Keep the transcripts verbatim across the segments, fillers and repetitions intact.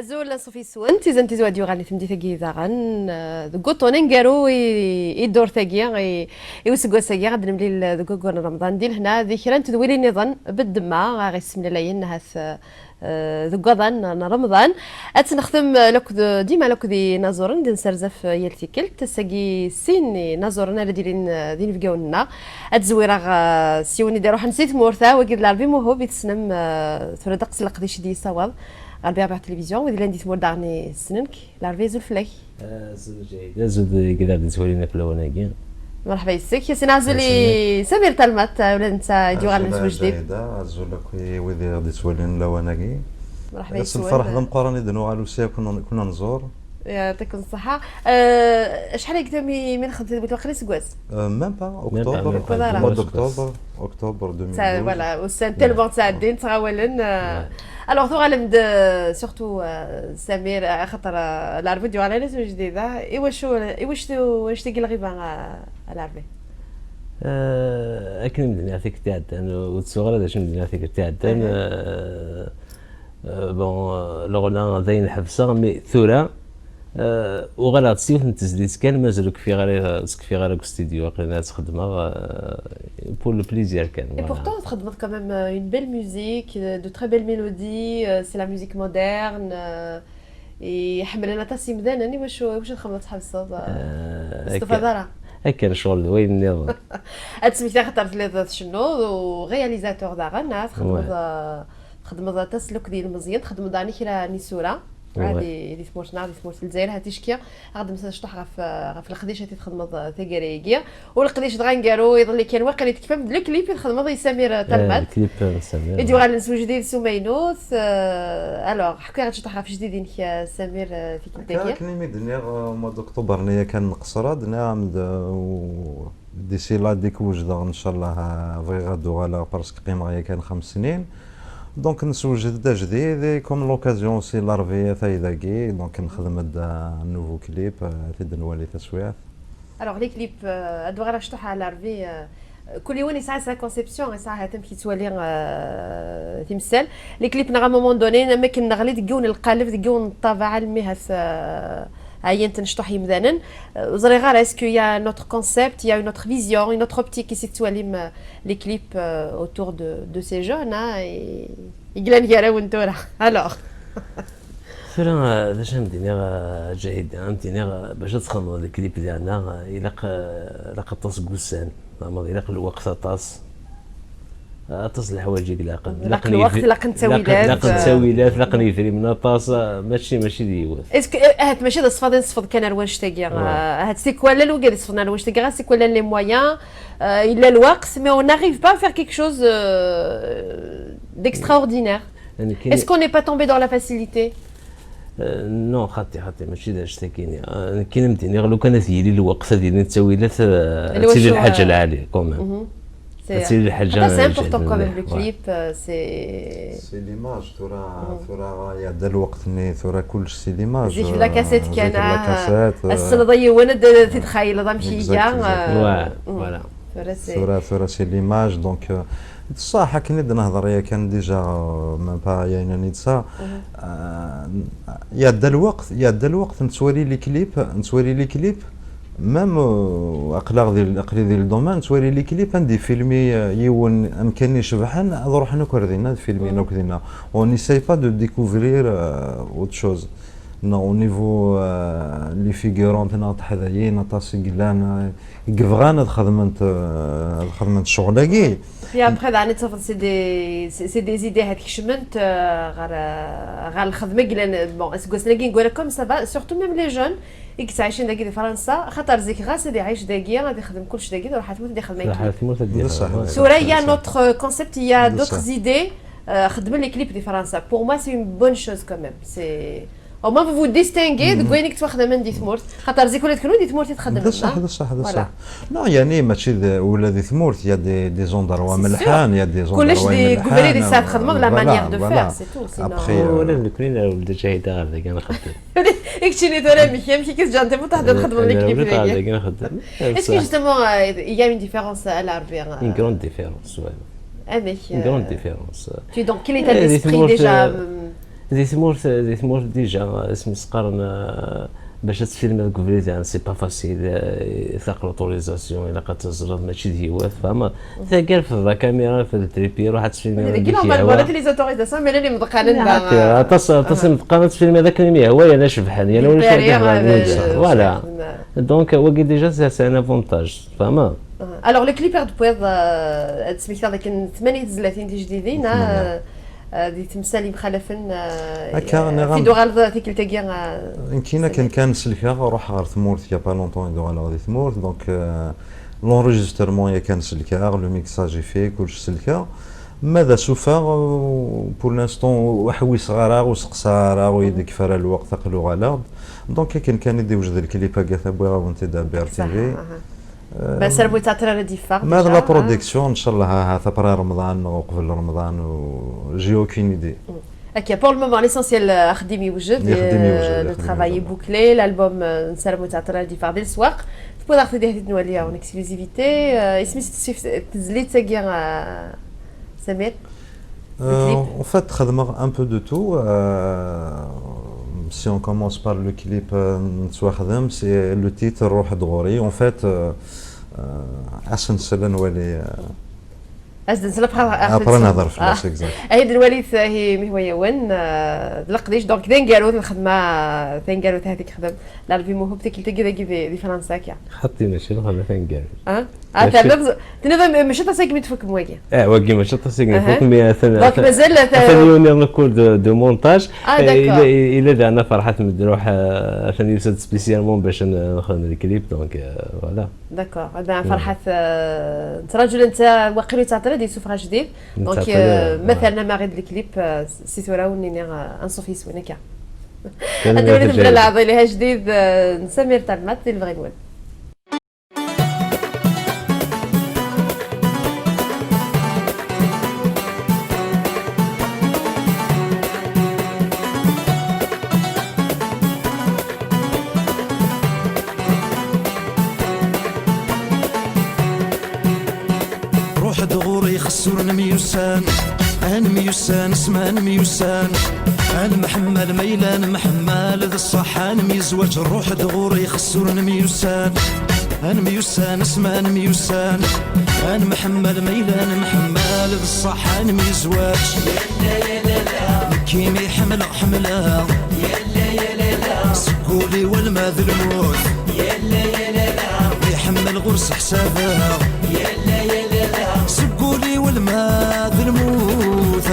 Azul, anṣuf yes-wen, tizan tizwa d-yuɣalen i tmeddit-agi daɣen, eh, deg uṭṭun aneggaru i, i ddurt-agi, i, i useggas-agi, ad nemlil deg waggur n Remḍan di lehna, di kra n tedwilin niḍen, beddemma, aɣ issemlalayen, ahat, eh, deg waḍan n Remḍan. Ad tt-nextem, eh, lakked, dima lakked inaẓuren, d nserzaf, eh, yal tikkelt, ass-agi sin inaẓuren ara d-ilin, eh, d inebgawen-nneɣ. Ad zwireɣ, eh, s yiwen i d-iruḥen si tmurt-a, wagi d Larbi Muhub, i tessnem, eh, tura ddeqs n leqdic i d-yessawaḍ ɣer B R B Télévision, wid yellan di tmurt daɣen ssnen-k. Larbi, azul fell-ak. Azul Ǧahida, azul deg d-yettwalin ɣef lawan-agi. Merḥba yes-k. Yasin, azul i Samir Talmat, ula d netta i d-yuɣalen s wejdi. Ǧahida, azul akk i wid i ɣ-d-yettwalin lawan-agi. Merḥba yes-wen. S lferḥ d ameqqran i d-nuɣal usya kun, kun nẓur. Yeɛṭikum ṣṣeḥḥa. Eh, acḥal agi mi, mi nexdem tadwilt, waqila iseggas? Euh, même pas, octobre, mois d'octobre, octobre deux mille douze. Voilà, ussan tellement ttɛeddin, ttɣawalen, euh, alors, tuɣalem-d, euh, surtout, euh, Samir, euh, axaṭer, euh, Larbi d-yuɣal ala s ujdid, ah, i wacu, i wacu, i wacu tagi lɣiba, euh, a Larbi? Euh, akken i m-d-nniɣ tikkelt iɛeddan, ur ttuɣ ara d acu i m-d-nniɣ tikkelt iɛeddan, euh, Euh, bon, euh, leɣna d ayen ḥebseɣ, mais tura, euh, uɣaleɣ-d s yiwet n tezlit kan, mazal ur kfiɣ ara, ur kfiɣ ara deg ustidyu, aql-i ad tt-xedmeɣ, euh, pour le plaisir kan, voilà. Et pourtant, txedmeḍ quand même, euh, une belle musique, euh, de très belles mélodies, euh, c'est la musique moderne, euh, i ḥemmlen aṭas yimdanen, i wacu, i wacu txedmeḍ tḥebseḍ, euh, ur testufaḍ ara? Akken ccɣel d wayen nniḍen. Ad tesmektiḍ axaṭer telliḍ tcennuḍ u réalisateur daɣen, ah, txedmeḍ, euh, Txedmeḍ aṭas lakked yilmeẓyen, txedmeḍ daɣen kra n yisura, ah, di, di tmurt-nneɣ, di tmurt n Lezzayer, ha ticki, aɣ-d-mmeslay cṭuḥ ɣef, ɣef leqdic i txedmeḍ, eh, taggara-agi. U leqdic dɣa aneggaru, iḍelli kan waqil i tekfam, d le clip i txedmeḍ i Samir, eh, Talmat. Eh, le clip, eh, n Samir. I d-yuɣalen s ujdid s umaynut, eh, alors, ḥku-aɣ-d cṭuḥ ɣef lejdid-inek, eh, Samir, eh, tikkelt-agi. Akken i mi d-nniɣ, eh, mois d'octobre-nni yakan nqeṣṣer-d, nniɣ-am-d, eh, u D'ici là, dès que wejdeɣ, ncallah, ah, bɣiɣ ad uɣaleɣ parce que qqimeɣ yakan xems snin. Donc, neswejed-d ajdid, et comme l'occasion aussi, Larbi atan dagi, donc nexdem-d, ah, un nouveau clip, ah, ad t-id-nwali taswiɛt. Alors, les clips, euh, ad uɣaleɣ cṭuḥ ar Larbi, euh, kul yiwen yesɛa sa conception, yesɛa ahat amek yettwali, euh, timsal. Les clips-nneɣ, à un moment donné, am akken neɣli deg yiwen n lqaleb, deg yiwen n ṭṭabeɛ, almi ahat, euh, ɛyan-ten cṭuḥ yimdanen. Euh, ur ẓriɣ ara, est-ce qu'il y a un autre concept, il y a une autre vision, une autre optique i s-tettwalim, euh, les clips, euh, autour de, de ces jeunes, hein, i, i yellan gar-awen tura? Alors. Tura, euh, d acu am-d-iniɣ, euh, Ǧahida, am-d-iniɣ, euh, bac ad txedmeḍ les clips diɣen, euh, ilaq, euh, ilaq aṭas n wussan, neɣ ilaq lweqt aṭas. Aṭas n leḥwayeǧ i ilaqen. Ilaq lweqt, ilaqen ttawilat, ilaqen, ilaqen ttawilat, ilaqen yidrimen aṭas, ah, mačči, mačči d yiwet. Est-ce que, eh, ahat mačči d aṣfad i nesfeḍ kan ar wanect-agi, ah, ahat tikwal llan wigad isefḍen ar wanect-agi, ɣas tikwal llan les moyens, euh, yella lweqt, mais on n'arrive pas à faire quelque chose, euh, d'extraordinaire. Est-ce qu'on n'est pas tombé dans la facilité? Euh, non, xaṭi, xaṭi, mačči d anect-agi-nni. Euh, nekkini am-d-iniɣ, lukan ad yili lweqt, ad yili ttawilat, euh, ad tili lḥaǧa lɛali, quand même. Ad tili lḥaǧa lɛali. C'est important quand même, le clip, euh, c'est... C'est l'image, tura, tura iɛedda lweqt-nni, tura kullec c'est l'image. Zik la cassette kan, la cassette, euh, as-tesleḍ i yiwen, ad t-id-txayleḍ amek iga, exact, exact. Euh, ouais, voilà. Tura c'est, tura, tura c'est l'image, donc, euh, d ṣṣeḥ, akken i d-nehder yakan déjà, euh, même pas il y a une année de ça. Euh, iɛedda lweqt, iɛedda lweqt, nettwali les clips, nettwali les clips, même, euh, aql-aɣ di, aql-i di le domaine, nettwali les clips, anda ifilmi, euh, yiwen amkan icebḥen, ad ruḥen akk ar dinna, ad filmin akk dinna. On n'essaye pas de découvrir, euh, autre chose. Non, au niveau, euh, les figurants, neɣ teḥdayin, aṭas i yellan, euh, i yebɣan ad xedment, euh, ad xedment ccɣel-agi. Puis après, daɣen, tafeḍ, c'est des, c'est, c'est des idées ad kecment, euh, ɣer, euh, ɣer lxedma i yellan, bon, aseggasen-agi n Gwala, comme ça va, surtout même les jeunes, i yettɛicin dagi di Fransa, xaṭer zik ɣas ad iɛic dagi, ad ixdem kullec dagi, ad iruḥ ar tmurt ad ixdem ayen. Tura, il y a un autre, euh, concept, il y a d'autres idées, euh, xedmen les clips di Fransa. Pour moi, c'est une bonne chose quand même. C'est Au moins, vous vous distinguez deg wayen i yettwaxdamen di tmurt. Xaṭer zik ula d kenwi di tmurt i txedmem, d ṣṣeḥ, ah? D ṣṣeḥ, d ṣṣeḥ. Voilà. Non, yeɛni mačči d, ula di tmurt, il y a des, des endroits melḥan, il y a des endroits melḥan. Kullec di, deg ubrid i tesɛa txedmeḍ, la manière de faire, c'est tout, sinon. Après, euh, ula d nekkni nerwel-d Ǧahida ɣer dagi ad nxeddem. I keččini tura amek, amek i k-ǧǧan timuṭ ad txedmeḍ les clips dagi? Nerwel-d ɣer dagi ad nxeddem. Est-ce que justement, euh, il y a une différence à Larbi, euh? Une grande différence, ouais. Amek, euh, une grande différence. Tu es dans quel état d'esprit déjà, euh, Di tmurt, di tmurt déjà, asmi s-qqaren, euh, bac ad tfilmiḍ deg ubrid, yeɛni, c'est pas facile, euh, taq l'autorisation, ilaq ad teẓreḍ, mačči d yiwet, tfehmeḍ. Taggara, rfed la caméra, rfed le trépied, ruḥ ad tfilmiḍ. Dagi, normalement, les autorisations, mais là, les meḍqanen, aṭas, aṭas imeḍqan ad tfilmiḍ akken i m-yehwa, yerna cebḥen, yerna ulac win i d-iɣran. Voilà. Donc, wagi déjà, c'est, c'est un avantage, tfehmeḍ. Alors, le clip i ɣ-d-tewwiḍ, euh, ad d-tesmektiḍ akken tmanya tezlatin tijdidin, euh, euh, di temsal yemxalafen, euh, akka, euh, nniɣ-am, fi d-uɣaleḍ tikkelt-agi, euh, nekkini akken kan selkeɣ, ruḥeɣ ɣer tmurt, il y a pas longtemps i d-uɣaleɣ di tmurt, donc, euh, l'enregistrement yakan selkeɣ, le mixage est fait, kullec selkeɣ. Ma d asuffeɣ, euh, pour l'instant, ur ḥwiseɣ ara, ur seqsaɣ ara, ur yi-d-ikfi ara lweqt, aql-i uɣaleɣ-d. Donc, akken kan i d-iwjed lklip-agi, wwiɣ-awen-t-id à B R T V. Saḥa, aha. Euh, ma d la production, ncallah, ahat après Remḍan neɣ uqbel Remḍan, j'ai aucune idée. Akka, pour le moment, l'essentiel, euh, axeddim yewjed, le travail est bouclé, l'album, euh, nessaram ur yettɛeṭṭil ara ad yeffeɣ di leswaq. Tewwiḍ-aɣ-t-id ahat i t-nwali en exclusivité. Euh, isem-is tezlit-agi, euh, Samir? Euh, en fait, xedmeɣ un peu de tout. Euh, si on commence par le clip, euh, nettwaxdem, c'est le titre Ruḥ-d ɣur-i. En fait, euh, euh, ad s-nsel ad nwali, euh, ad s-nsel après, après ad nehder fell-as, exact. Ad nwali-t, euh, mi hwa yawen, euh, d leqdic. Donc, d aneggaru, d lxedma, euh, taneggarut ahat i yexdem. L'album Mewhub tikkelt-agi dagi di, di Fransa, akka. Xaṭi, mačči lxedma taneggarut. Ah, ah, mačči, tenniḍ, mačči aṭas akken mi tfukem wagi. Eh, wagi mačči aṭas akken mi tfukem, mais atan, donc, atan, mazal, atan, atan yiwen niḍen en cours de, de montage. Ah, eh, d'accord. Ila, ila daɣen Ferḥat Medruḥ, eh, atan yusa-d spécialement bac ad nexdem le clip, donc, eh, voilà. D'accord. Eh ben, Ferḥat, eh, nettraǧu netta, waqil ur yettɛeṭṭil ad yessufeɣ ajdid. Donc, eh, ma terna maɣi-d le clip, eh, si tura ur nini, eh, anṣuf yes-wen akka. Ad nwali tabla lɛaḍil ajdid, eh, n Samir Talmat di lebɣi-nwen. Ruḥ-d ɣur-i xessur nemyussan, ad nemyussan, asma nemyussan. Ad nemḥemmal ma yella nemḥemmal, d ṣṣeḥ ad nemyezwaǧ. Ruḥ-d ɣur-i xessur nemyussan. Ad nemyussan, asma ad nemyussan. Ad nemḥemmal ma yella nemḥemmal, d ṣṣeḥ ad nemyezwaǧ. Nekkini ḥemmleɣ, ḥemmleɣ. Seg wul-iw alma d lmut. Iḥemmel ɣur-s ḥsabeɣ. Seg wul-iw alma d lmut.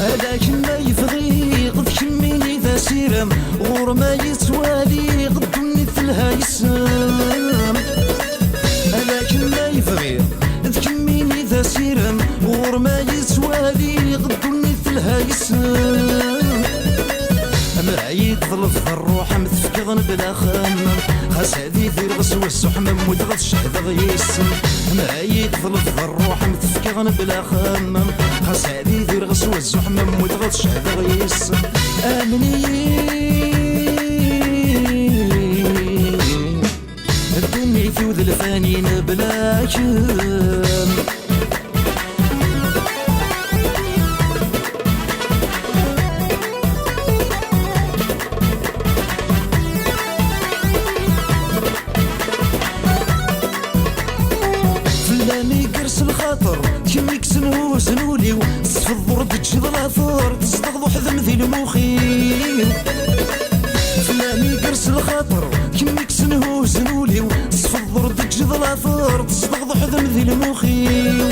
Ala kemm ay bɣiɣ, d kemmini d asirem, ɣur-m ay ttwaliɣ ddunit telha yes-m. Ala kemm ay bɣiɣ, d kemmini d asirem, ɣur-m ay ttwaliɣ ddunit telha yes-m. Ma ay yi-d-tlebḍ ṛṛuḥ-m tefkiḍ mebla xemmem, xas ad idireɣ s wezzuḥ ma mmuteɣ ad cehdeɣ yes-m. Ma ay yi-d-tlebḍ ṛṛuḥ-m tefkiḍ mebla xemmem, xas ad idireɣ s wezzuḥ ma mmuteɣ ad cehdeɣ yes-m. Amen-iyi. Ddunit-iw d lfani mebla kemm. Fell-am i yers lxaṭer, d kemm i yessen huzen ul-iw, tesfeḍ ur d-teǧǧiḍ later, tezdeɣ weḥd-m di lmux-iw. Fell-am i yers lxaṭer, kemm i yessen huzen ul-iw, tesfeḍ ur d-teǧǧiḍ later, tezdeɣ weḥd-m di lmux-iw.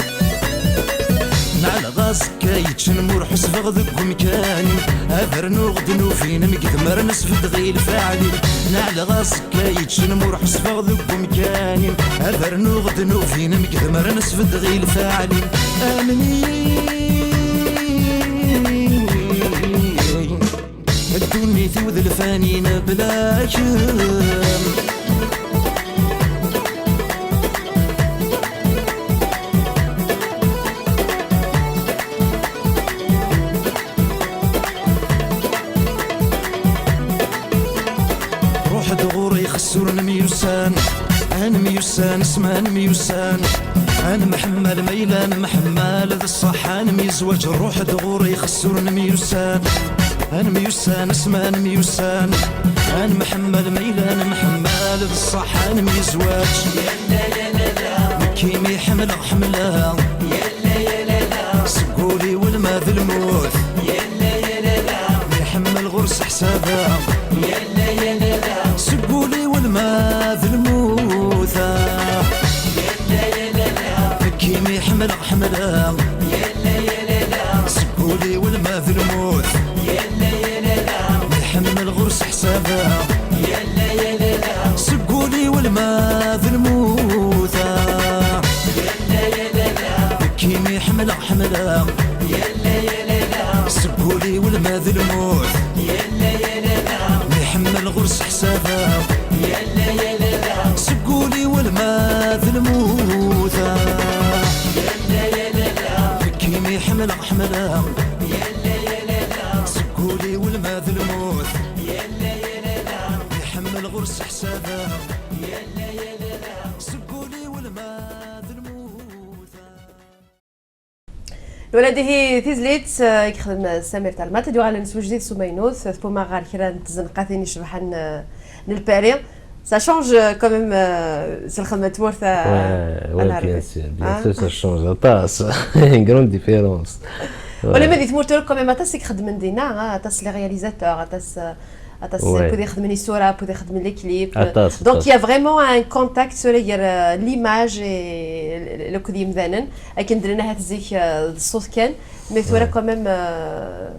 Neɛleɣ azekka yeččen mur ḥusbeɣ deg umkan-iw, ad rnuɣ ddnub-inem deg idmaren sbeddeɣ i lfaɛl-im. Neɛleɣ azekka yeččen mur ḥusbeɣ deg umkan-im, ad rnuɣ ddnub-inem deg idmaren sbeddeɣ i lfaɛl-im. Amen-iyi. Ddunit-iw d lfani mebla kemm. Asma nemyussan, ad nemḥemmal ma yella nemḥemmal, d ṣṣeḥ ad nemyezwaǧ, nruḥ-d ɣur ixessur nemyussan. Ad nemyussan, asma nemyussan, ad nemḥemmal ma yella nemḥemmal, d ṣṣeḥ ad nemyezwaǧ. Nekk imi ḥemmleɣ ḥemmleɣ, seg ul-iw ma d lmut. Mi ḥemmel ɣur-s ḥsabeɣ, seg ul-iw ma d lmut. Nekk imi ḥemmleɣ ḥemmleɣ, seg ul-iw ma d lmut. Mi ḥemmel ɣur-s ḥsabeɣ, seg ul-iw ma d lmut. Nekk imi ḥemmleɣ ḥemmleɣ, seg ul-iw ma d lmut. Mi ḥemmel ɣur-s ḥsabeɣ, seg ul-iw ma d lmut. Nekk imi ḥemmleɣ ḥemmleɣ, seg ul-iw ma d lmut. Mi ḥemmel ɣur-s ḥsabeɣ, seg ul-iw ma d lmut. Nula dihi tizlit, eh, i yexdem Samir Talmat, ad yuɣalen s wejdid s umaynut, tpuma ɣer kra n tzenqatin icebḥen, eh, n Lpari. Ça change, euh, quand même, euh, s lxedma n tmurt, euh, Ouais, à ouais, l'arrivée. Bien sûr, bien Hein? Sûr, ça change aṭas. Une grande différence. Wala ma di tmurt tura quand même aṭas i ixeddmen dinna, hein, aṭas les réalisateurs, aṭas, euh, aṭas Ouais. Wid ixeddmen isura, wid ixeddmen les clips. Aṭas, Donc aṭas. Il y a vraiment un contact tura gar, euh, l'image et l- l- akked yimdanen. Akken d-nenna ahat zik, euh, d ṣṣut kan, mais tura Ouais. Quand même, euh,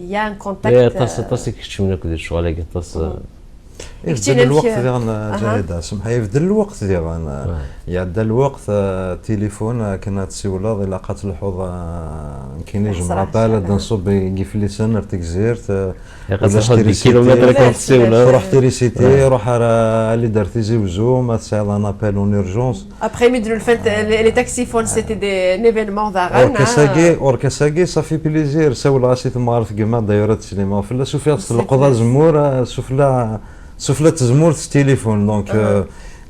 il y a un contact. Eh, aṭas, euh, aṭas i ikeččmen akked lecɣal-agi, aṭas. Mhm. Ibeddel Ikeččmen lweqt amek- diɣen, Aha. Ǧahida, semḥa, ibeddel lweqt diɣen. Ouais. Iɛedda lweqt, eh, tilifun, eh, akken ad tsiwleḍ, ilaq ad telḥuḍ, eh, nekkini Ṣṣraḥ, jemɛeṭal, ad aha. Nṣub deg Iflisen ar Tegzirt, eh, Ilaq ulac ad telḥuḍ deg trisiti, kilomètres akken ad tessiwleḍ. Truḥ trisiti, Ouais. Ruḥ ar, eh, ali-d ar Tizi Uzzu, ma tesɛiḍ un appel en urgence. Après mi d-nulfant les, les taxis font, c'était des, un événement daɣen. Urkas-agi, urkas-agi, ça fait plaisir. Sawleɣ-as i temɣart, gma, d'ailleurs ad teslimeɣ fell-as, ufiɣ-tt C'est tleqqeḍ vrai. Azemmur, eh, sufella, sufella n tzemmurt s tilifun. Donc, Ah. eh,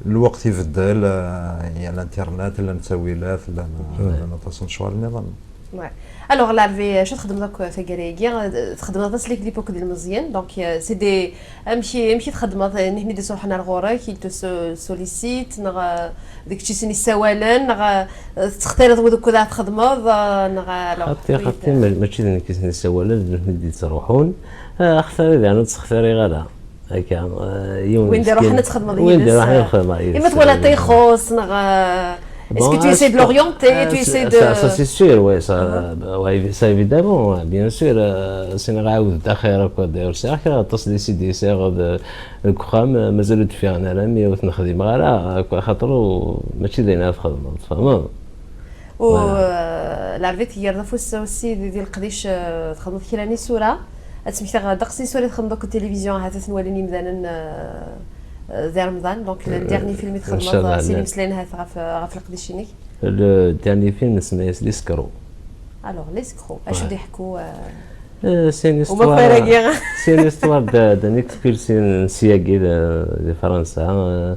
lweqt ibeddel, eh, il y a l'internet, llan ttawilat, llan, llan aṭas n lecɣal nniḍen. Ouais. Alors, Larvé, acu txedmeḍ akk taggara-agi? Txedmeḍ aṭas les clips akked ilmeẓyen, donc, euh, c'est des, amek i, amek i txedmeḍ? Nitni d-isuṛuḥen ar ɣur-k, ils te so- sollicitent, neɣ, euh, d kečč i sen-issawalen, neɣ, euh, tettextiriḍ wid ukud ara txedmeḍ, euh, neɣ, alors, Xaṭi, oui, xaṭi, ma- mačči d nekk i sen-issawalen, d nutni i d-yettruḥun. Eh, axtar-, d aɛni ur ttextiriɣ ara. Akka, eh, yiwen Win d-iruḥen meskin. ad txedmeḍ Win d-iruḥen yid-s. ad xedmeɣ yid-s. Ima twalaḍ ixuṣ, neɣ, euh, est-ce Bon, que tu ah, essaies de c'est- l'orienter, ah, tu c'est- essaies ça, de... ça, c'est sûr, oui, ça, bah, oui, ça évidemment, hein, bien sûr. Euh, c'est une raison d'ailleurs, quoi, d'ailleurs, c'est vrai que la tasse décidé, c'est de, le cram, euh, mais le faire, on a la, mais on a fait, voilà, quoi, خاطر, mais tu dis, on a fait, on a fait, U, euh, Larvé, tgerrḍ afus aussi di, di leqdic, euh, txedmeḍ kra n isura. Ad smektaɣ ddeqs n isura i txedmeḍ akked tilivizyu, ahat ad ten-walin yimdanen, euh, euh, di Remḍan. Donc, le dernier film i txedmeḍ, Inchallah, euh, sin llan. Imeslayen Ahat ɣef, ɣef leqdic-inek. Le dernier film, c'est L'escroc. Alors, L'escroc, acu d-iḥekku, euh, Euh, c'est une Au histoire, moins, c'est une histoire de- d'un expulsé n Siagi de, de France, hein, euh,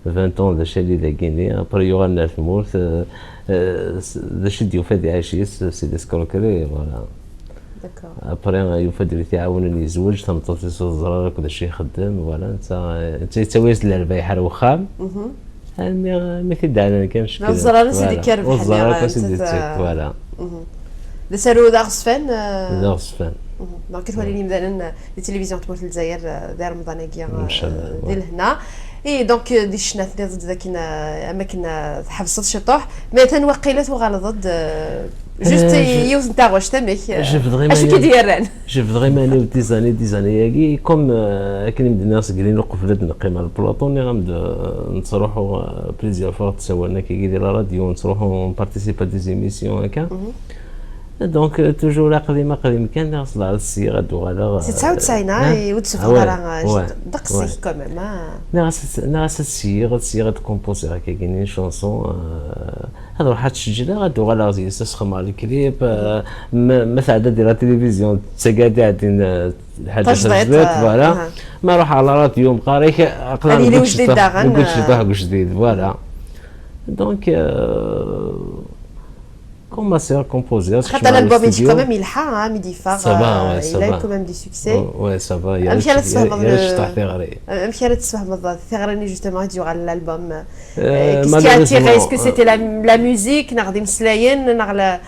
vingt ans de chez lui de Guinée, après il y aura neuf morts, euh, euh, c'est- de chez Dieu fait des H S, c'est des escroqueries, voilà. D'accord. Après, euh, il faut dire qu'il y a un zouj, ça me tente de se dire que je suis khaddam, voilà, ça, euh, c'est c'est oui, c'est l'albaï har وخام. Mhm. Mais euh, mais c'est dingue, كان شكل. Neẓra, c'est des Voilà. كرب Neẓra, حنيرة، c'est des c'est, trucs, euh, voilà. Mhm. D asaru d aɣezfan, euh, D aɣezfan. Mhm. Donc, i twalin yimdanen, euh, di tilivizyu n tmurt n Lezzayer, euh, di Remḍan-agi, euh, Ncallah, di ouais. Lehna. Et donc, euh, di ccna tenniḍ-d d akken, euh, am akken, euh, tḥebseḍ ciṭuḥ. Mais atan waqila tuɣaleḍ-d, euh, juste Euh, je- yiwet n taɣect, amek, euh, Je voudrais acu manière- k-id-yerran? Je voudrais manière des années, des années, comme, euh, akken i m-d-nniɣ seg lin uqbel ad neqqim ar le plateau, nniɣ-am-d, euh, nettruḥu, euh, plusieurs fois, tsawalin akkagi di la radio, nettruḥu, on participe à des émissions, akka. Mhm. Donc, euh, toujours aqdim, aqdim kan, neɣ s lɛerḍ syiɣ ad uɣaleɣ. Si tesɛa u tesɛin, ah, i ur d-tessufɣeḍ Ouais, ara, euh, ouais, ddeqs ouais. Quand même, ah. Neɣ as, neɣ as ad syiɣ, ad syiɣ, ad composer akkagi une chanson, euh, ad ruḥeɣ ad t-sejleɣ, ad uɣaleɣ deg-s, ad sxedmeɣ le clip, euh, ma, ma tɛedda di la télévision, d tagad iɛeddin, euh, ḥaǧa Tajdiṭ, tajdiṭ, ah, voilà. aha. Ma ruḥeɣ la radio, mqar-ik, aql-aɣ Ad yili deg wejdid ciṭuḥ, daɣen, deg euh, ciṭuḥ, deg wejdid, voilà. Donc, euh, commencer à composer, à se mettre dans le studio. Quand même, il a, hein, il a quand même des succès. Ça va, ouais, ça va. Ouais, ça va, il y a... Amek ara tesfehmeḍ le... Amek ara tesfehmeḍ tiɣri-nni, justement, i d-yuɣal l'album? Euh, qu'est-ce qui a attiré? Est-ce que c'était la, la musique, neɣ d imeslayen, neɣ la,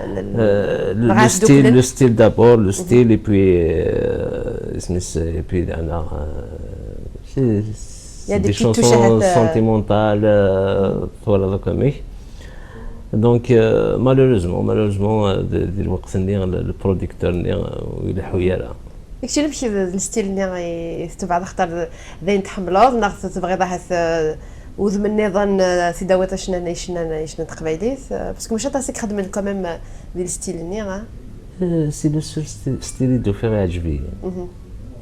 euh, le, le style, le style d'abord, le style, et puis, euh, et puis, euh, c'est, c'est des petites touches, euh, sentimentales, euh, voilà, donc, euh, mais, donc, euh, malheureusement, malheureusement, euh, de, de, le, le producteur-nni, euh, ur ileḥḥu ara. Kečč amek d, d le style-nni i tettebɛeḍ, axaṭer d, d ayen tḥemmleḍ, neɣ tebɣiḍ ahat, euh, udem nniḍen, euh, ad t-id-tawiḍ i ccna, i ccna, i ccna n teqbaylit, euh, parce que mačči aṭas i ixeddmen quand même, euh, di le style-nni, hein? Euh, c'est le seul sti-, style i d-ufiɣ iɛǧeb-iyi. Mhm.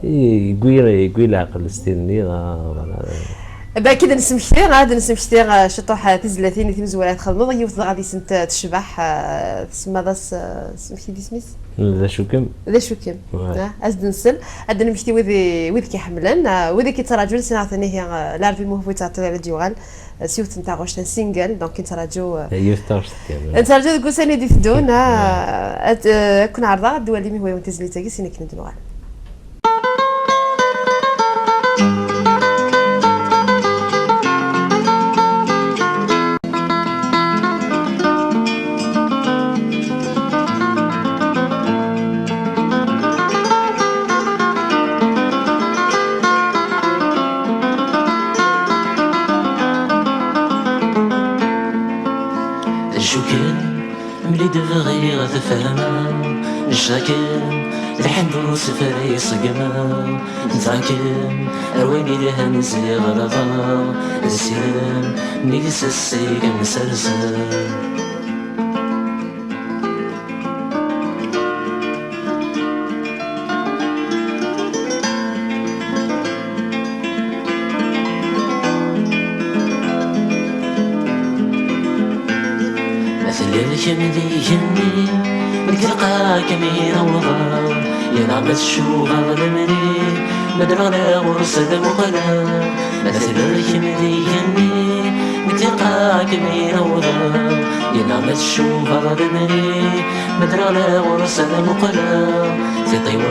I, yewwi, yewwi leɛqel style-nni, ah, voilà. Bah, ad k-id-nesmekti, ad d-nesmekti, euh, ciṭuḥ, euh, tizlatin i tmezwura txedmeḍ, yiwet dɣa deg-sent, euh, tecbeḥ, euh, tsemmaḍ-as, euh, semekti d isem-is? D acu-kem? D acu-kem? Ouais. Ah, ad s-d-nsel, ad d-nemekti wid i, wid i k-iḥemmlen, ah, wid i k-yettraǧun, sinaɣ-ten ihi, ah, Larbi Muhbu yettɛeṭṭil ara d-yuɣal, ah, s yiwet n taɣect, un single, donc nettraǧu, ah, yiwet taɣect kan. Nettraǧu deg ussan i d-iteddun, ah, ouais, ad, ah, ad ken-ɛerḍeɣ, ad d-twalim ihwayawen tizlit-agi, sin akken ad d-nuɣal. D acu kan, mli d-bɣiɣ ad tfehmem, necca kan, lḥend ur s-fara iṣeggem. Netta kan, ar wayen ilhan ziɣ ɣelḍeɣ, d sirem, nnig sassi kan sersen. Ma telliḍ kemm d igenni, nekk lqaɣ-kem i awḍeɣ, yerna ma tcubaḍ lemri, ma ddreɣ la ɣur-s ad muqleɣ. Ma telliḍ kemm d igenni, nekk lqaɣ-kem i awḍeɣ, yerna ma tcubaḍ lemri, ma ddreɣ la ɣur-s ad muqleɣ. Tiṭ-iw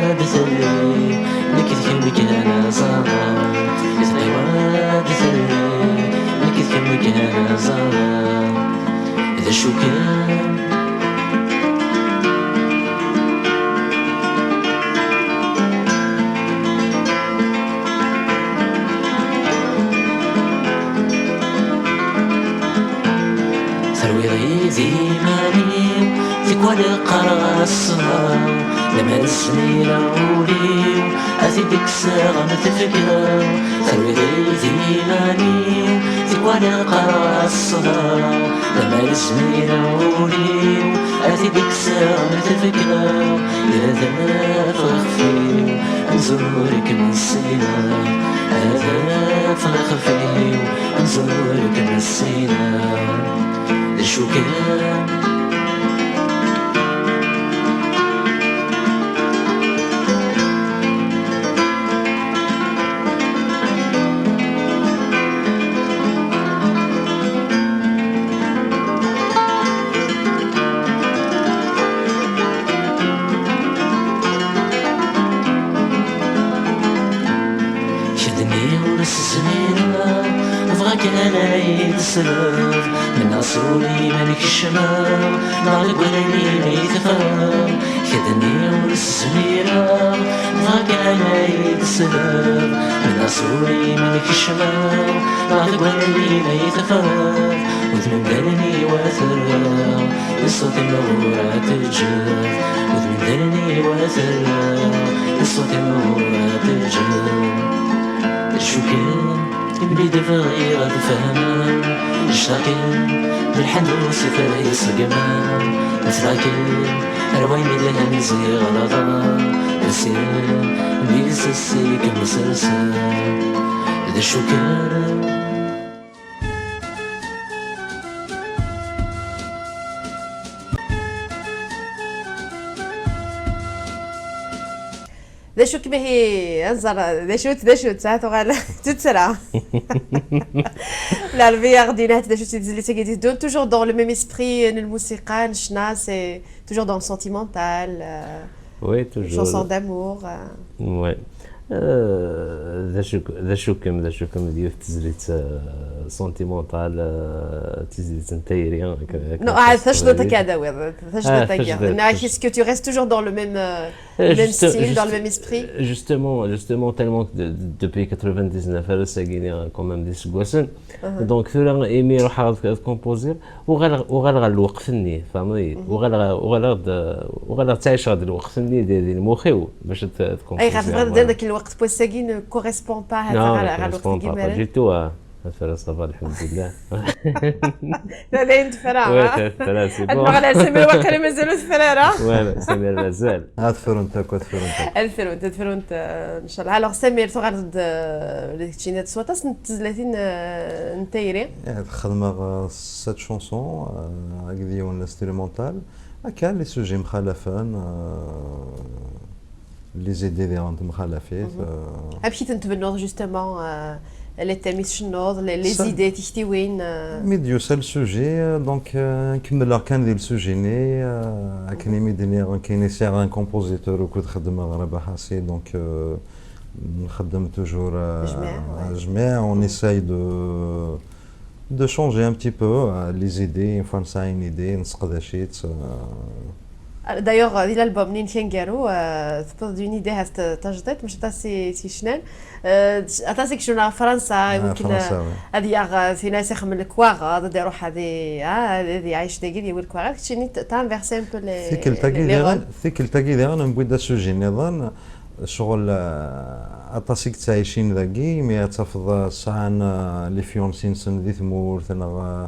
ad telli, nekk d kemm kan ẓerreɣ. Tiṭ-iw ad telli, nekk d kemm kan ẓerreɣ. D acu kan? Terwiḍ-iyi d iman-iw, tikwal qqareɣ-as ṣṣber, lemmer zmireɣ ul-iw ad t-id-kkseɣ am tfekra. Terwiḍ-iyi d iman-iw, tikwal qqareɣ-as ṣṣber, lemmer zmireɣ ul-iw ad t-id-kkseɣ am tfekra. Ad afeɣ ixef-iw, amzur kem-ssineɣ. Ad afeɣ ixef-iw, amzur kem-ssineɣ. D acu kan? Ked-nni ur s-zmireɣ, bɣa kan ad yi-d-tesleḍ, mennaɣ s ul-im ad kecmeɣ, neɣ deg wallen-im ay teffreḍ. Ked-nni ur s-zmireɣ, bɣa kan ad yi-d-tesleḍ, mennaɣ s ul-im ad kecmeɣ, neɣ deg wallen-im ay teffreḍ. Udem n wallen-iw ad terreḍ, i ṣṣut-im ur teǧǧeḍ. Udem n wallen-iw ad terreḍ, i ṣṣut-im ur teǧǧeḍ. D acu kan, mli d-bɣiɣ ad fehmeɣ, nectaɣ-kem, d lḥend ur s-fara iṣeggem. Nectaɣ-kem, ar wayen ilhan ziɣ ɣelḍeɣ, d asirem, mli s-ssi kem-serseɣ. D acu kan? D acu-kem ihi, anẓar, d acu-tt, d acu-tt, ha, tuɣal d tuttra. Terbiya ɣ-d-yenna d acu-tt tezlit-agi d-iteddun, toujours dans le même esprit n lmusiqa, n ccna, c'est toujours dans le sentimental, euh, Oui, une chanson toujours. D'amour. Euh. Ouais. Euh, d acu-k- d acu-kem d acu-kem d yiwet tezlit, euh, sentimentale, euh, tizlit n tayri, akka- akka Non, ah, s tajdiṭ teqbaylit. Akka d awiḍ, Ah, tajdiṭ-agi. tajdiṭ. Neɣ est-ce que tu restes toujours dans le même, euh, Euh, même juste- style, dans le juste- même esprit? Justement, justement, tellement que de- de- depuis quatre-vingt-dix-neuf, elle s'est gagnée quand même des suggestions. Uh-huh. Donc, tura imi ruḥeɣ ad ad composer, uɣaleɣ uɣaleɣ ɣer lweqt-nni, tfehmeḍ-iyi? Uɣaleɣ uɣaleɣ d uɣaleɣ ttɛiceɣ d lweqt-nni di di lmux-iw bac ad ad Ayɣer composer, tebɣiḍ ad voilà. Dak lweqt n wass-agi ne correspond pas Non, ɣer ne ɣer correspond lweqt-agi pas, pas mara? Du tout, ah. Afara, ça va, alhamdulillah. Tala n tefra, Ouais, ah. ça- ça, là, c'est Ad bon. nɣel Samir waqila mazal ur tefra ara. Ouais, mais Samir mazal. Ad frunt akk, ad frunt akk. Ad frunt, ad frunt, euh, nchallah. Alors Samir, tuɣaleḍ-d, euh, d keččini s waṭas n tezlatin, euh, n tayri. Eh, xedmeɣ euh, sept chansons euh, akked yiwen instrumental. Akka, les sujets mxalafen, euh, les idées diɣen temxalafit. Euh, Amek i ten-tbennuḍ justement, euh, les thèmes i tcennuḍ, les, les Ça- idées, tiktiwin, euh, Mi d-yusa le sujet, euh, donc euh, kemmleɣ kan di le sujet-nni, euh, akken imi d-nniɣ, akken i sɛiɣ un compositeur ukud xeddmeɣ Rabaḥ Asi, donc euh, nxeddem toujours euh, Jmiɛ, ouais. Jmiɛ, on essaye de de changer un petit peu euh, les idées, une fois nesɛa une idée, nesseqdac-itt. Euh, D'ailleurs, di l'album-nni-inek aneggaru, euh, tewwiḍ-d une idée ahat tajdiṭ, mačči aṭas i s-yecnan. Euh, aṭas i yecnan ɣef Fransa, Ah, iwakken, Fransa, euh, oui. Ad yaɣ, euh, tin-as ixemmem lekwaɣeḍ, ad iruḥ ad i- ah, ad iɛic dagi, ad yawi lekwaɣeḍ. Keččini t- t'inverse un peu les, Tikkelt-agi les, les diɣen, rôles. Tikkelt-agi diɣen newwi-d asuji nniḍen, ccɣel euh, aṭas i yettɛicin dagi, mi ad tafeḍ euh, sɛan euh, les fiancés-nsen di tmurt, neɣ euh,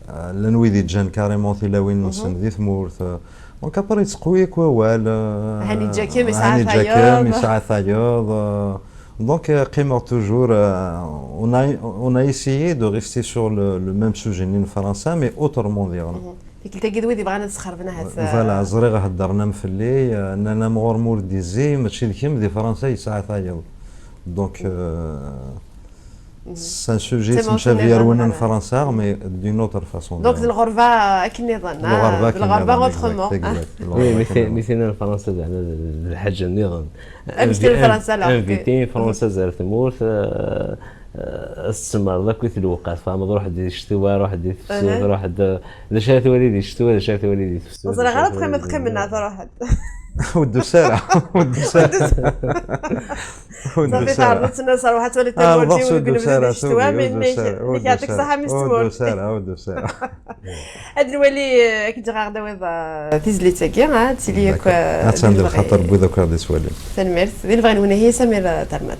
euh, llan wid yeǧǧan carrément tilawin-nsen di tmurt. Euh, donc après yettqewwi akk wawal. Euh, Hani Ǧakem yesɛa Hani tayeḍ. Ǧakem yesɛa tayeḍ. Euh, donc euh, qqimeɣ toujours, euh, on a, on a essayé de rester sur le, le même sujet-nni n Fransa, mais autrement diɣen. Tikkelt-agi d wid yebɣan ad sxerben ahat. Voilà, ẓriɣ heddren-am fell-i, euh, nnan-am ɣur-m ur d-izzi, mačči d kemm, di Fransa yesɛa tayeḍ. Donc, euh, c'est un sujet yettemcabi ar winna n Fransa, mais d'une autre façon. Donc d lɣerba akken nniḍen. Lɣerba akken Lɣerba nniḍen, autrement. Exact, exact. Oui, mais c'est mais c'est en France, c'est le حاجة نيران. Amek tella Fransa, là? Invité Fransa ar tmurt, euh, euh, ad tsemmeṛ akk i lewqat, tfehmeḍ, ruḥ-d di ccetwa, ruḥ-d di tefsut, ruḥ-d, d acu ara twali di ccetwa, d acu ara twali di tefsut. Ur ẓriɣ ara tqqimeḍ, qqimen neɣ truḥeḍ. Ur d-tusi ara. Ur d-tusi ara. Ur Safi, d-tusi ara. teɛreḍ-tt nnas rwaḥ ad twali Ah, tamurt-iw ur deg unebdu d-tusi ara, di ccetwa, tugi, mais ur nekk d-tusi ara, ur nekk yeɛṭik ṣṣeḥḥa mi ur s-tewwurt. d-tusi ara, ur d-tusi ara. Ad nwali, eh, akken ǧiɣ aɣ-d-awiḍ, eh, tizlit-agi, ah, ad tili akk, eh, Attan d d lebɣi. Lxaṭer n wid akk ara d-iswalin. Tanemmirt. Di lebɣi nwen ihi, Samir, eh, Talmat.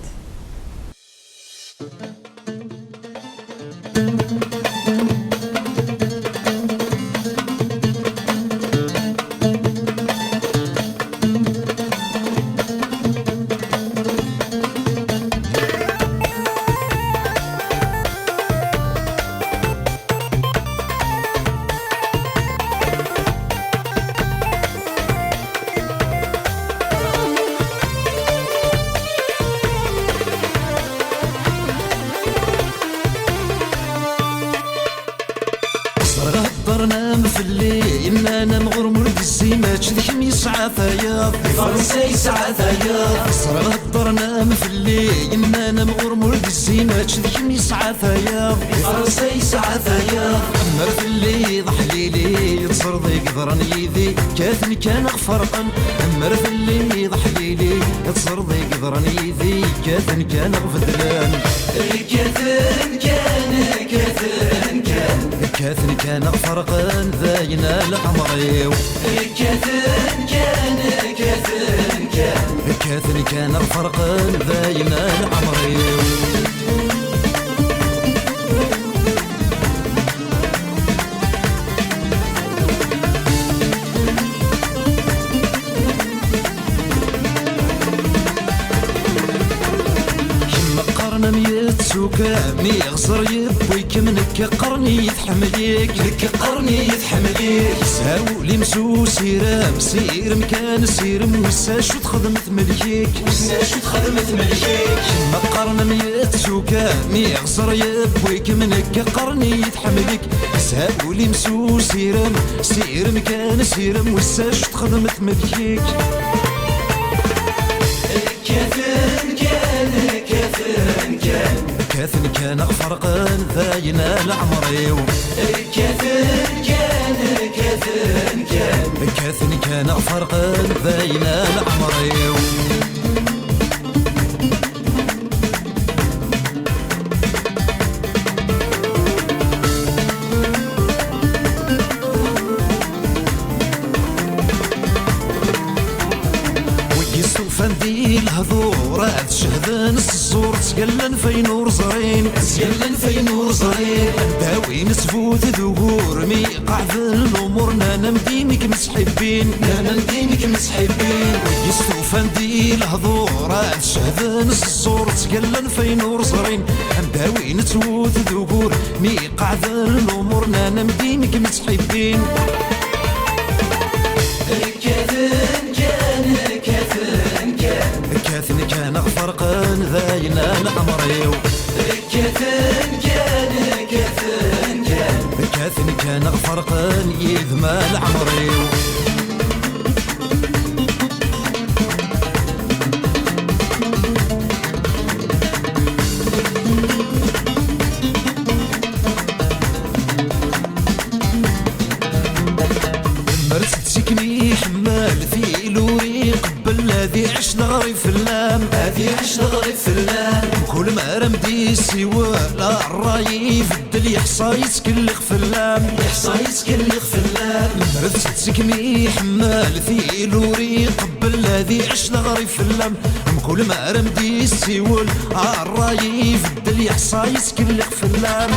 Ẓriɣ heddren-am fell-i, yennan-am ɣur-m ur d-izzi, mačči d kemm yesɛa tayeḍ. Di Fransa yesɛa tayeḍ. Ẓriɣ heddren-am fell-i, yennan-am ɣur-m ur d-izzi, mačči d kemm yesɛa tayeḍ. Di Fransa yesɛa tayeḍ. Ammer telliḍ ḥlili, teẓriḍ i yeḍran yid-i, kkaten kan ɣ-ferqen. Ammer telliḍ ḥlili, teẓriḍ i yeḍran yid-i, kkaten kan ɣ-bedlen. Kkaten kan, kkaten kan. Kkaten kan ɣ-ferqen, dayen a leɛmer-iw. Kkaten kan, kkaten kan. Kkaten kan ɣ-ferqen, dayen a leɛmer-iw. Kemm qqaren-am yettuka, mi ɣzer yewwi-kem, nekk qqaren-iyi tḥemmel-ik, nekk qqaren-iyi tḥemmel-ik. Awlim s usirem, sirem kan sirem, wiss acu texdem tmelk-ik. Wiss acu texdem tmelk-ik. Ma qqaren am yettuka, mi ɣzer yewwi-kem, nekk qqaren-iyi tḥemmel-ik. Awlim s usirem, sirem kan sirem, wiss acu texdem tmelk-ik. Kkaten kan, kkaten kan. Kkaten kan ɣ ferqen dayen a leɛmer-iw. Kkaten kan, kkaten kan. Kkaten kan ɣ ferqen dayen a leɛmer-iw. Wigi stufan di lehdur, ad cehden s ẓẓur, ttgallan fayen ur ẓrin, ttgallan fayen ur ẓrin. Anda win sbut d ugur, mi qeɛden lumuṛ, nnan-am d imik mesḥibbin, nnan-am d imik mesḥibbin. Wigi stufan di lehdur, ad cehden s ẓẓur, ttgallan fayen ur ẓrin. Anda win twet d ugur, mi qeɛden lumuṛ, nnan-am d imik mesḥibbin. Kkaten kan, kkaten kan. Kkaten kan ɣ ferqen dayen a leɛmer-iw. Kkaten kan, kkaten kan. Kkaten kan ɣ ferqen yid-m a leɛmer-iw. Lemmer d tikmi iḥemmel tili ur iqebbel ad iɛic leɣrib fell-am, ad iɛic leɣrib fell-am. Kul mi ara m-d-isiwel ṛṛay ibeddel, yeḥṣa yettkellix fell-am, yeḥṣa yettkellix fell-am. Lemmer d tikmi iḥemmel tili ur iqebbel ad iɛic leɣrib fell-am. Mkul mi ara m-d-yessiwel ṛṛay ibeddel, yeḥṣa yettkellix fell-am.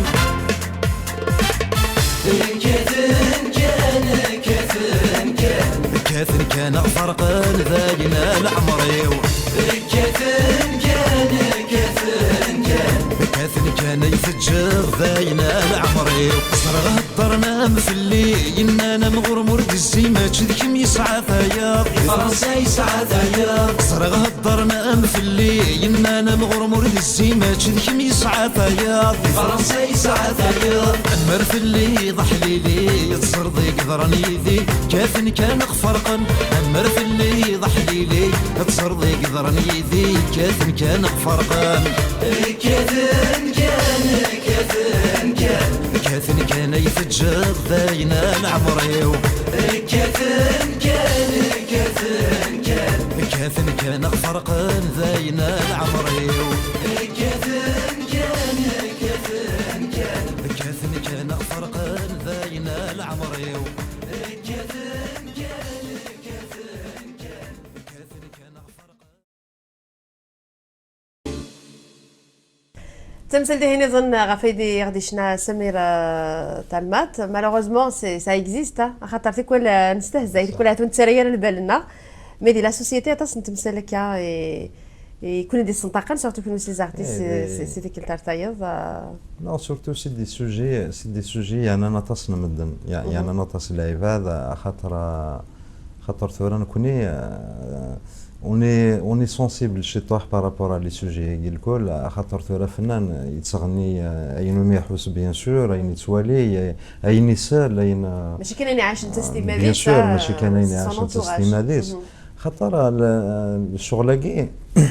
Kkaten kan, kkaten kan. Kkaten kan ɣ ferqen dayen a leɛmer-iw. Kkaten kan, kkaten kan. Kkaten kan ay teǧǧeḍ dayen a leɛmer-iw. Ẓriɣ heddren-am fell-i, yennan-am ɣur-m ur d-izzi, mačči d kemm yesɛa tayeḍ. Di Fransa yesɛa tayeḍ. Ẓriɣ heddren-am fell-i, yennan-am ɣur-m ur d-izzi, mačči d kemm yesɛa tayeḍ. Di Fransa yesɛa tayeḍ. Ammer telliḍ aḥlili, teẓriḍ i yeḍran yid-i, kkaten kan ɣ ferqen. Ammer telliḍ aḥlili, teẓriḍ i yeḍran yid-i, kkaten kan ɣ ferqen. Kkaten kan, kkaten kan. Kkaten kan ay teǧǧeḍ dayen a leɛmer-iw. Kkaten kan, kkaten kan. Kkaten kan ɣ ferqen dayen a leɛmer-iw. Kkaten kan, kkaten kan. Kkaten kan ɣ ferqen dayen a leɛmer-iw. Kkaten kan, kkaten kan. Kkaten kan ɣ ferqen. Tamsalt-ihin iḍen ɣef ay d-, i ɣ-d-icna Samir, euh, Talmat. Malheureusement, c'est, ça existe, hein. Axaṭer tikwal, euh, nestehzay, tikwal ahat ur nettarra ara lbal-nneɣ. Mais di la société, aṭas n temsal akka i, i kun-id-yessenṭaqen, surtout kunwi si les artistes, eh, si, si, si tikkelt ar tayeḍ, euh. Non, surtout c'est des sujets, c'est des sujets yeɛnan aṭas n medden, ya-, yeɛnan aṭas n lɛibad, axaṭer, euh, Xaṭer tura nekni, euh, on est, on est sensible ciṭuḥ par rapport à les sujets-agi lkul, axaṭer tura fennan yettɣenni, euh, ayen umi iḥus, bien sûr, ayen yettwali, euh, ayen isel, ayen, euh, mačči kan ayen iɛacen s testimad-is, bien sûr, mačči kan ayen iɛacen s testimad-is. Xaṭer, euh, le-, lecɣel-agi,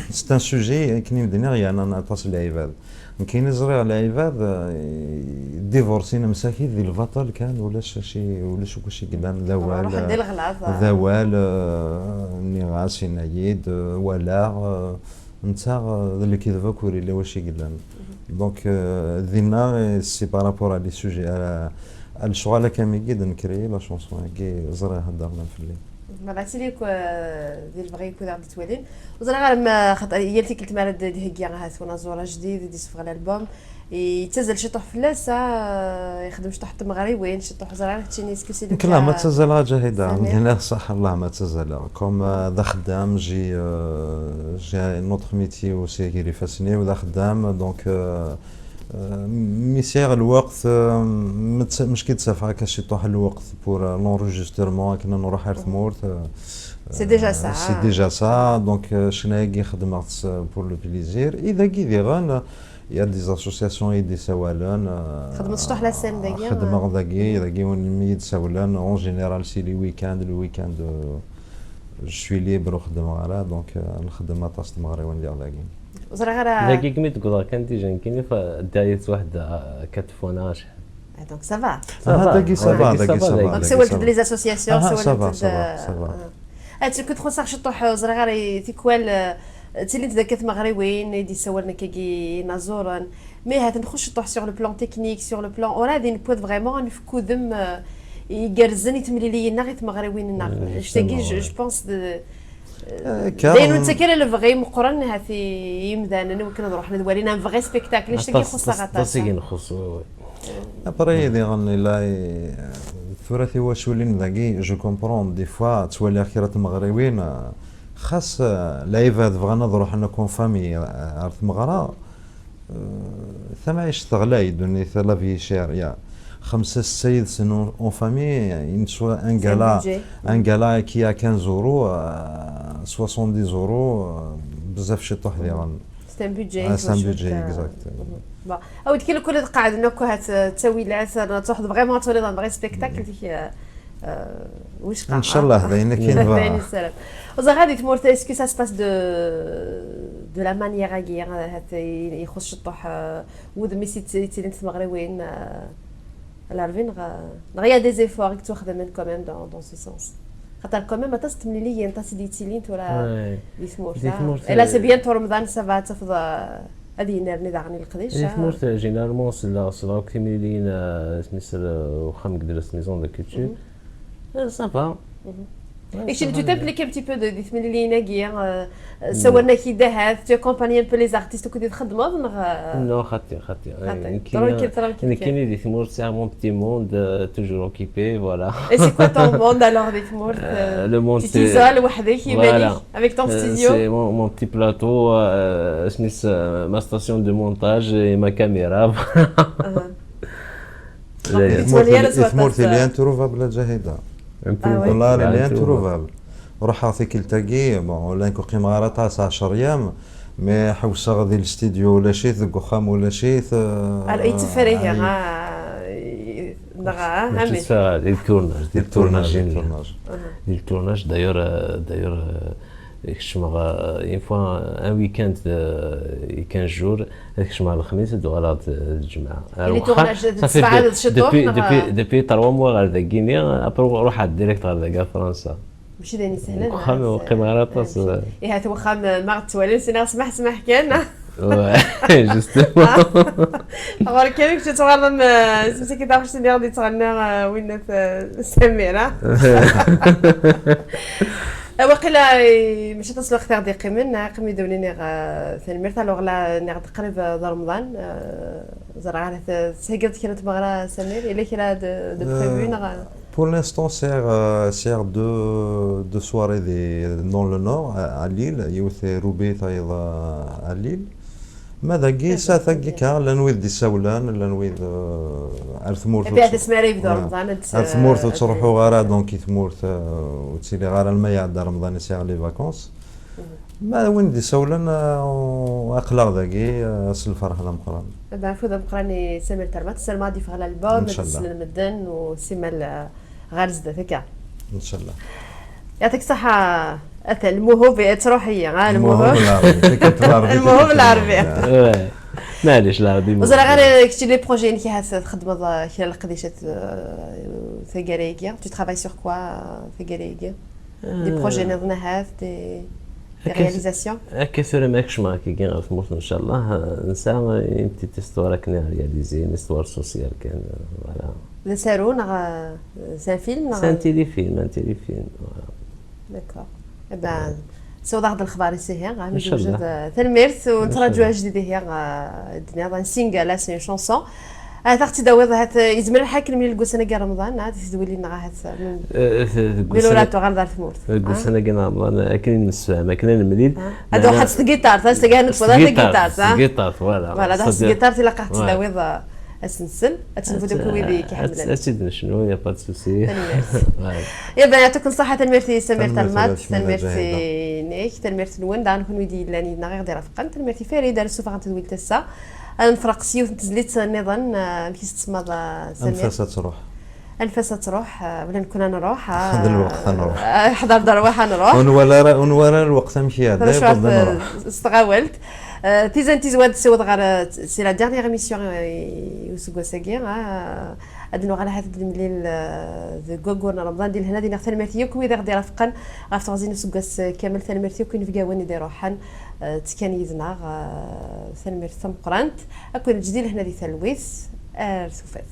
c'est un sujet, akken i m-d-nniɣ, yeɛnan aṭas n lɛibad. Nekkini ẓriɣ lɛibad, eh, divorsin msakit di lbaṭel kan, ulac aci, ulac akk aci yellan, d awal, ruḥen di leɣlaḍ, d awal, eh, nniɣ-as, yenna-yi-d, eh, walaɣ, eh, netta, eh, d lekdeb akk, ur yelli waci yellan. Donc, eh, dinna, eh, c'est par rapport à les sujets, à, à lecɣal akka mi i d-nekrei la chanson-agi, ẓriɣ heddren fell-i. Merra tili akk, eh, di lebɣi akk d aɣ-d-ttwalin. Ur ẓriɣ ara ma, xaṭer yal tikkelt mi ara d-, d-iheggi ahat unaẓur ajdid, d-iseffeɣ l'album, yettazzal ciṭuḥ fell-as, ah, ixdem ciṭuḥ n tmeɣriwin, ciṭuḥ, ur ẓriɣ ara keččini, est-ce que c'est le cas? Nekk la ma ttazzaleɣ a Ǧahida, am-d-iniɣ ṣṣeḥ, la ma ttazzaleɣ. Comme, euh, d axeddam, j'ai, euh, j'ai un autre métier aussi, gar ifassen-iw, d axeddam, donc, euh, Mi sɛiɣ lweqt, euh, ma tt-, mačči d-ttafeɣ akka ciṭuḥ lweqt pour, euh, l'enregistrement, akken ad nruḥ ar tmurt, euh, C'est déjà ça. C'est déjà ça. Donc, euh, ccna-agi xedmeɣ-tt, euh, pour le plaisir. I dagi diɣen, il y a des associations i d-isawalen. Euh, Xedmeḍ ciṭuḥ la scène dagi, xedmeɣ dagi, dagi win mi yi-d-sawlen. En général, c'est les week-ends. Le week-end, euh, je suis libre, ur xeddmeɣ ara. Donc, euh, nxeddem aṭas tmeɣriwin diɣ dagi. Ẓriɣ ara. Dagi, mi d-wwḍeɣ kan déjà nekkini, ddiɣ yid-s waḥed quatre fois neɣ acḥal. Ah, donc ça va. Ah, dagi ça va, dagi ça va. Donc, sawalt-d les associations, Ah, ça va, sawalt-d, ça va, ça va. Ah, tu peux transar ciṭuḥ, ẓriɣ ara tikwal, euh, ttilint d akka tmeɣriwin i d-yessawalen akkagi inaẓuren. Mais ha-t-an nxuṣ ciṭuḥ sur le plan technique, sur le plan, ur ad newweḍ vraiment ad nefk udem, euh, igerrzen i temliliyin-nneɣ, i tmeɣriwin-nneɣ. Annect-agi, je, je pense, de, Euh, d ayen ur nettak ara lebɣi meqqren, ha-t i yimdanen, i wakken ad ruḥen ad walin un vrai spectacle. Annect-agi ixuṣṣ-aɣ aṭas. Aṭas i nxuṣṣ, oui, oui. Après, diɣen, illa, euh, tura tiwaculin dagi, je comprends, des fois, ttwaliɣ kra n tmeɣriwin, euh, xas, euh, lɛibad bɣan ad ruḥen akk en famille, euh, ar tmeɣra, euh, tamɛict teɣlay, ddunit, la vie chère, ya. Xemsa, setta yid-sen en, en famille, une soi-, un gala, budget. Un gala qui a quinze euros, euh, soixante-dix euros, euh, bezzaf ciṭuḥ diɣen. C'est un budget. Ah, c'est un Faut budget, que- exact. Bon. Awi-d kan kul ad qeɛden akk, ha-t ttawilat, ad truḥeḍ vraiment ad twaliḍ un vrai spectacle, dik, euh, euh, wicqa. Inchallah, d ayen akken D va. ayen yessaram. Ẓriɣ ara di tmurt, est-ce que ça se passe de, de la manière-agi, ha-t i, ixuṣṣ ciṭuḥ, euh, wudem-is i tt-, i ttilint tmeɣriwin, euh, Larvin, neɣ, neɣ il y a des efforts i yettwaxdamen quand même dans, dans ce sens. Xaṭer quand même aṭas n temliliyin, aṭas i d-yettilin tura Ouais. di tmurt. Di tmurt, Et là, euh, c'est bientôt Remḍan, ça va, ad tafeḍ, euh, ad yennerni daɣen i leqdic. Di tmurt, euh, généralement, selleɣ, selleɣ akk timliliyin, euh, isem-is, euh, uxxam n yedles, maison de culture. Euh, ça va. Et tu t'impliques un petit peu de, di temliliyin-agi, euh, sawalen-ak-id ahat, tu accompagnes un peu les artistes akked i txeddmeḍ, neɣ, euh, Non, xaṭi, xaṭi. Xaṭi. Nekkini, Tranquille, tranquille, nekkini di tmurt sɛiɣ mon petit monde, euh, toujours occupé, voilà. Et c'est quoi ton monde alors, di tmurt? Euh, le monde, Tu c'est t'isoles weḥd-k, Voilà. iman-ik, avec ton Euh, studio? C'est mon, mon petit plateau, euh, isem-is, euh, ma station de montage et ma caméra. Ah. Donc, D'ailleurs. di tmurt, di tmurt, Tmurt, il est introuvable, Jahida. Ah ouais. Wallah, il est Introuvable. Introuvable. Ruḥeɣ tikkelt-agi, bon, ur la nkuqim ɣer aṭas, ɛecra yam, mais ḥewseɣ di lstidyu ulac-it, deg uxxam ulac-it. Euh, Alors, yetteffer ihi, ay- ah, i-, neɣ, ah, Mačči amek? tteffer, di tournage, di Di tournage, tournage. di tournage. Di tournage, d'ailleurs, euh, d'ailleurs, euh, kecmeɣ, euh, une fois, un week-end, euh, quinze jours, ad kecmeɣ lexmis, ad uɣaleɣ d, d lǧemɛa. Et les tournages, Ça fait tesbeɛdeḍ de-, ciṭuḥ, depuis, neɣ? Depuis, depuis trois mois ɣer dagini, après ruḥeɣ direct ɣer daga Fransa. Mačči d ayen isehlen, Deg uxxam ah, ur qqimeɣ ara aṭas, c'est-, ihi, hat uxxam, ma ɣ-ttwalin, sinaɣ smaḥ, smaḥ kan. Ouais, justement. Ɣur-k amek tettɣaḍem, eh, semsaki taɣect-nni ɣ-d-yettɣenna, eh, winna, eh, Samira. Eh, waqila, eh, mačči aṭas lweqt i ɣ-d-yeqqimen, neɣ aqim-id ur niniɣ, eh, tanemmirt, alors la, nniɣ-d qrib, eh, d Remḍan, eh, ẓriɣ ara t-, tettheggiḍ kra n tmeɣra, Samir, yella kra de, de prévu, Eh, neɣ? Pour l'instant, sɛiɣ, euh, sɛiɣ deux, deux soirées des, dans le nord, à, à Lille, yiwet i Roubaix, tayeḍ, euh, à Lille. Ma dagi, D'accord, sɛiɣ très dagi kan, llan wid d-isawlen, llan wid, euh, ar tmurt Et puis, ur at asmi ara yebdu voilà. Remḍan, ad, Ar tmurt ur ad, ttruḥuɣ ara, donc i tmurt, euh, ur ttiliɣ ara alma iɛedda Remḍan i sɛiɣ les vacances. Ma win d-isawlen, euh, aql-aɣ dagi, euh, s lferḥ d ameqqran. Eh ben, afud ameqqran i Samir Termat, ssarameɣ ad yeffeɣ l'album, ad Inchallah. t-slen medden, u simmal, eh, ɣer zdat, akka. Inchallah. يعطيك الصحة. أتى الموهوب تروحية، ها، الموهوب. العربي. كنت العربي، الموهوب كنت العربي. Ouais. معليش، العربي وزرا غير كتشي les projets إنك هاس تخدم هذا كلا القديشة، آه، ثقاريكيا. Tu travailles sur quoi, ثقاريكيا؟ Des projets نظنهات، des, des réalisations. Akka tura ma kecmeɣ akkagi ɣer tmurt, ncallah, nesɛa une petite histoire akken à réaliser, une histoire sociale kan, voilà. D asaru neɣ, euh, c'est un film neɣ? C'est un téléfilm, un téléfilm, voilà. D'accord. Eh ben, siweḍ-aɣ-d lexbar-is ihi, ah, mi Inchallah. d-newjed, euh, tanemmirt, u nettraǧu Inchallah. ajdid ihi, euh, d-nniḍen single, c'est une chanson. Ahat ad ɣ-tt-id-tawiḍ, ahat, eh, yezmer lḥal ad k-nemlil deg wassan-agi n Remḍan, ah, di tedwilin-neɣ ahat, eh, mi, eh, deg mi wassan-, ur ad tuɣaleḍ ar tmurt, deg ah, wassan-agi n Remḍan, akken i nemsefham, akken ad nemlil. Ah. Ad ruḥeɣ s tgiṭart, ah, s tagi ad neṭṭfeḍ s tgiṭart, ah. S tgiṭart, voilà. Voilà, ad ruḥeɣ s tgiṭart, ilaq ad ɣ-tt-id-tawiḍ, eh, ad s-nsen, ad tt-nbud akk i wid i k-iḥemmlen. Ad tt-id-necnu, y a pas de souci. Tanemmirt. Voilà. Yaba, yeɛṭikum ṣṣeḥḥa, tanemmirt i Samir Talmat, tanemmirt i Nek, tanemmirt-nwen daɣen kunwi d-yellan yid-neɣ i ɣ-d-irafqen, tanemmirt i Farid ar ssufeɣ n tedwilt ass-a. Ad nefreq s yiwet n tezlit nniḍen, eh, amek i s-tsemmaḍ, eh, Samir? Anef-as ad truḥ. Anef-as ad truḥ, eh, wala nekkni ad nruḥ, eh, d lweqt ad nruḥ. Eh, ḥḍer-d rrwaḥ ad nruḥ. Ur nwala ara, ur nwala ara lweqt amek iɛedda, yewweḍ ad nruḥ. S tɣawalt. Eh, tizan tizwa ad d-tessiweḍ ɣer, eh, c'est la dernière émission, eh, i useggas-agi, eh, ad nuɣal ahat ad d-nemlil, eh, deg waggur n Remḍan di lehna, di neɣ tanemmirt i yakk wid i ɣ-d-irafqen ɣef teɣzi n useggas, eh, kamel, tanemmirt i yakk inebgawen i d-iruḥen, eh, ttekkan yid-neɣ, eh, tanemmirt tameqqrant. Ad ken-neǧǧ di lehna di talwit, ar tufat.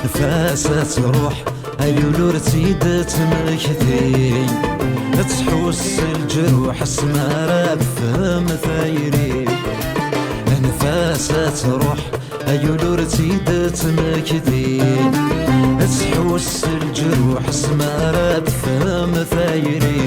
Anef-as ad truḥ, ay ul ur tt-id-temmekti. Ad tḥuss s lǧerḥ asmi ara tefhem tayri. Anef-as ad truḥ, ay ul ur tt-id-temmekti. Ad tḥuss s lǧerḥ asmi ara tefhem tayri.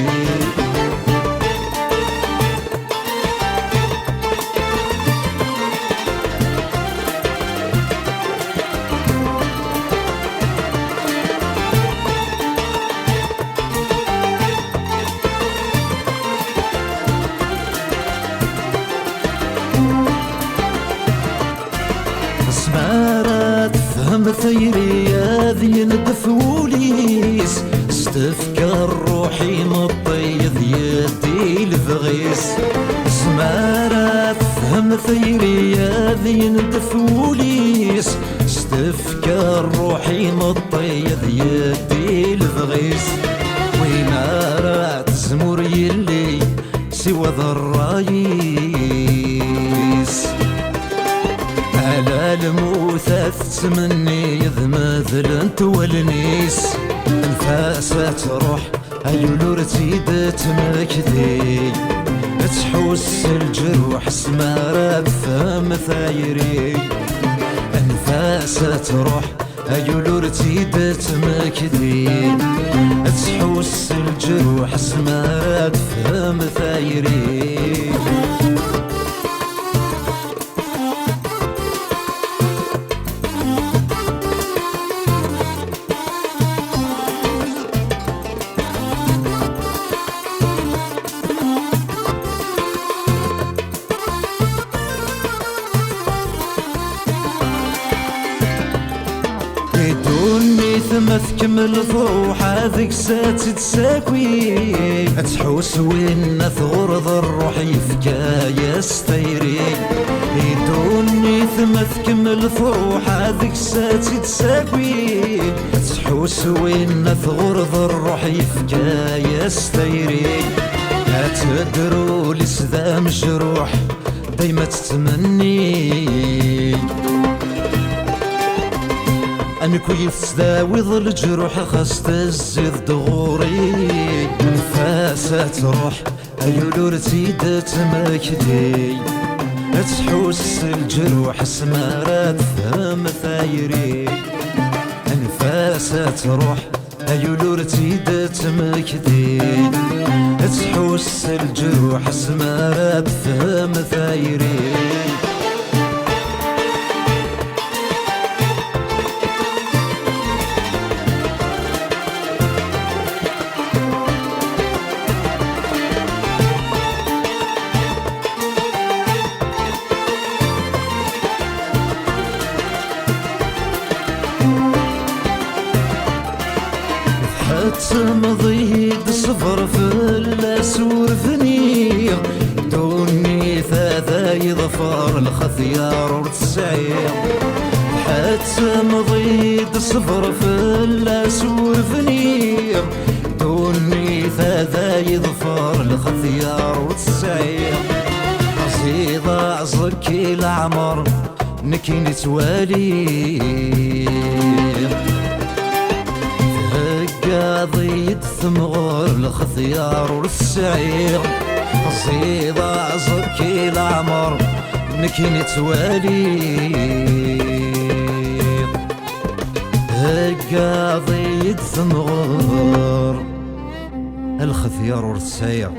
Asmi ara tefhem tayri ad yendef wul-is, s tefka ṛṛuḥ imeṭṭi ad yeddi lebɣi-s. Asmi ara tefhem tayri ad yendef wul-is, s tefka ṛṛuḥ imeṭṭi ad yeddi lebɣi-s. Win ara tezmur yelli siwa d ṛṛay-is. Ala lmut ad tettmenni d medlent wallen-is. Anef-as ad truḥ, ay ul ur tt-id-temmekti. Ad tḥuss s lǧerḥ asmi ara tefhem tayri. Anef-as ad truḥ, ay ul ur tt-id-temmekti. Ad tḥuss s lǧerḥ asmi ara tefhem tayri. Di ddunit ma tkemmel truḥ, deg-s ad tt-id-tessaki. Ad tḥuss winna tɣurḍ ṛṛuḥ, yefka-yas tayri. Di ddunit ma tkemmel truḥ, deg-s ad tt-id-tessaki. Ad tḥuss winna tɣurḍ ṛṛuḥ, yefka-yas tayri. Ad tedder ul-is d amejruḥ, dayma tettmenni. Anku i tettdawiḍ leǧruḥ, xas tezziḍ-d ɣur-i. Anef-as ad truḥ, ay ul ur tt-id-temmekti. Ad tḥuss s leǧruḥ asmi ara tefhem tayri. Anef-as ad truḥ, ay ul ur tt-id-temmekti. Ad tḥuss s leǧruḥ asmi ara tefhem tayri. Tḥettemḍ-iyi-d ṣṣber fell-as ur bniɣ. Ddunit ad ay-ḍfer lxatyar ur tesɛiɣ. Tḥettemḍ-iyi-d ṣṣber fell-as ur bniɣ. Nnif ad yeḍfer lxetyar ur tesɛiɣ. Ẓiḍ aẓekki leɛmer nekkin ttwaliɣ. Theggaḍ-iyi-d temɣer lxetyar ur tesɛiɣ. Ẓiḍ aẓekki leɛmer nekkin ttwaliɣ. Theggaḍ-iyi-d temɣer a lxetyar ur tesɛiɣ.